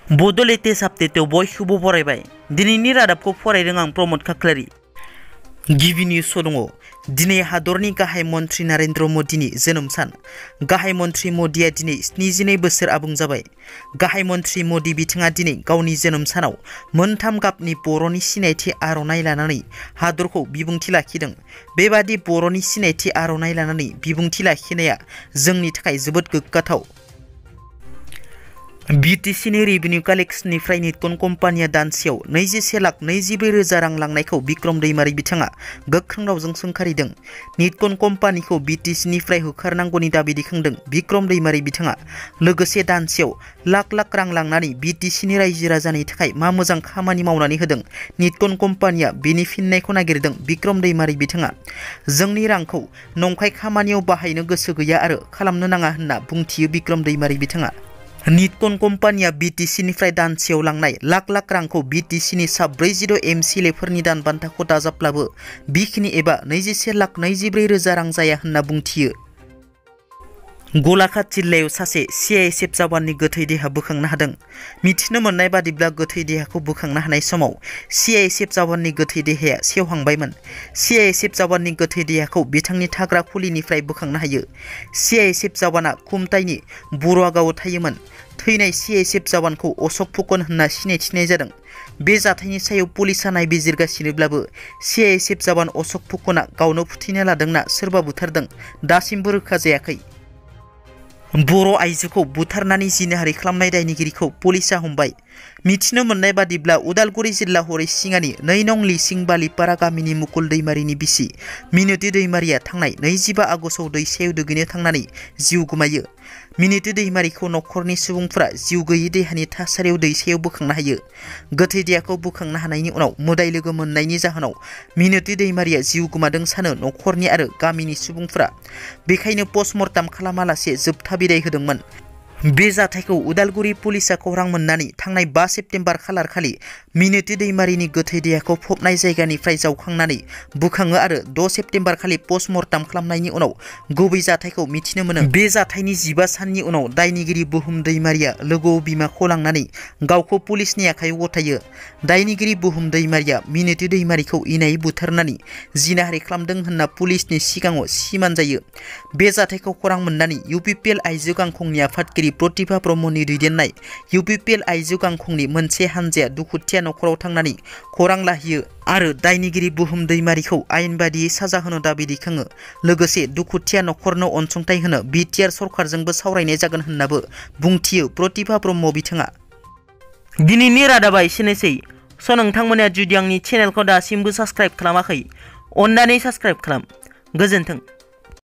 Bodo latest update बयखौबो बरायबाय। दिनैनि रादाबखौ फरायदों आं प्रमद खाख्लारि। गिबि निउस दङ। दिनै हादरनि गाहाय मन्त्रि नरेन्द्र मदिनि जोनोम सान। गाहाय मन्त्रि मदिया दिनै 72 बोसोर आबुं जाबाय। गाहाय मन्त्रि मदि बिथाङा दिनै गावनि जोनोम सानाव मोनथाम गाबनि बर'नि सिनायथि आर'नाइ लानानै हादरखौ बिबुंथि लाखिदों। बेबादि बर'नि सिनायथि आर'नाइ लानानै बिबुंथि लाखिनाया जोंनि थाखाय जोबोद गोग्गाथाव। BTC नि रेभिनिउ कालेक्शननिफ्राय निटकन कम्पानिया दानसेयाव 21,24,000 रां लांनायखौ बिक्रम दैमारी बिथाङा गोख्रों रावजों सोंखारिदों। निटकन कम्पानिखौ BTC निफ्राय होखारनांगौनि दाबि दैखांदों बिक्रम दैमारी बिथाङा। लोगोसे दानसेयाव लाख लाख रां लांनानै BTC नि रायजो राजानि थाखाय मा मोजां खामानि मावनानै होदों निटकन कम्पानिया बेनि फिननायखौ नागिरदों बिक्रम दैमारी बिथाङा। जोंनि रांखौ नंखाय खामानियाव बाहायनो गोसो गैया आरो खालामनो नाङा होनना बुंथियो बिक्रम दैमारी बिथाङा। निटकन कम्पानिया BTC निफ्राय दानसेयाव लांनाय लाख लाख रांखौ BTC नि सा 46 MCLAफोरनि दान बान्थाखौ दाजाबब्लाबो बिखिनि एबा 21,24,000 रां जाया होनना बुंथियो। गलाघाट जिल्लायाव सासे CISF जवाननि गोथै देहा बोखांनो हादों। मिथिनो मोननाय बादिब्ला गोथै देहाखौ बोखांनो हानाय समाव CISF जवाननि गोथै देहाया सेवहांबायमोन। CISF जवाननि गोथै देहाखौ बिथांनि थाग्रा खुलिनिफ्राय बोखांनो हायो। CISF जवाना खुमताइनि बर'गावआव थायोमोन। थैनाय CISF जवानखौ अशोक फुकन होनना सिनायथिनाय जादों। बे जाथायनि सायाव पुलिसा नायबिजिरगासिनोब्लाबो CISF जवान अशोक फुकना गावनो फुथैना लादोंना सोरबा बुथारदों दासिमबो रोखा जायाखै। बर' आइजोखौ बुथारनानै जिनाहारि खालामनाय दायनिगिरिखौ पुलिसा हमबाय। मिथिनो मोननाय बादिब्ला उदालगुरि जिल्ला हरिसिङानि 2 नं लिसिं बालिपारा गामिनि मुकुल दैमारीनि बिसि मिनुति दैमारीया थांनाय 25 आगस्टआव दैसायाव दुगैनो थांनानै जिउ गोमायो। मिनुति दैमारीखौ न'खरनि सुबुंफोरा जिउ गैयै देहानि थासारियाव दैसायाव बोखांनो हायो। गोथै देहाखौ बोखांनो हानायनि उनाव मोदाय लोगो मोननायनि जाहोनाव मिनुति दैमारीया जिउ गोमादों सानो न'खरनि आरो गामिनि सुबुंफोरा। बेखायनो पस्टमर्टम खालामालासे जोबथा बिदाय होदोंमोन। बे जाथायखौ उदालगुरि पुलिसा खौरां मोननानै थांनाय 5 सेप्तेम्बर खालारखालि मिनुति दैमारीनि गोथै देहाखौ फबनाय जायगानिफ्राय जावखांनानै बोखाङो आरो 6 सेप्तेम्बर खालि पस्टमर्टम खालामनायनि उनाव गुबै जाथायखौ मिथिनो मोनो। बे जाथायनि 15 साननि उनाव दायनिगिरि बुहुम दैमारीया लोगोआव बिमाखौ लांनानै गावखौ पुलिसनि आखायाव गथायो। दायनिगिरि बुहुम दैमारीया मिनुति दैमारीखौ इनायै बुथारनानै जिनाहारि खालामदों होनना पुलिसनि सिगाङाव सिमान जायो। बे जाथायखौ खौरां मोननानै UPPL आइजो गांखंनि आफादगिरि प्रतिभा ब्रह्मनि दैदेननाय UPPL आइजो गांखंनि मोनसे हानजाया दुखुथिया न'खराव थांनानै खौरां लाहैयो आरो दायनिगिरि बुहुम दैमारीखौ आयेन बादियै साजा होनो दाबि दैखाङो। लोगोसे दुखुथिया न'खरनो अनसुंथाइ होनो BTR सरकारजोंबो सावरायनाय जागोन होननाबो बुंथियो प्रतिभा ब्रह्म बिथाङा। दिनैनि रादाबा एसेनोसै। नोंथांमोना जुदि आंनि चेनेलखौ दासिमबो साबस्क्राइब खालामाखै अन्नानै साबस्क्राइब खालाम। गोजोन्थों।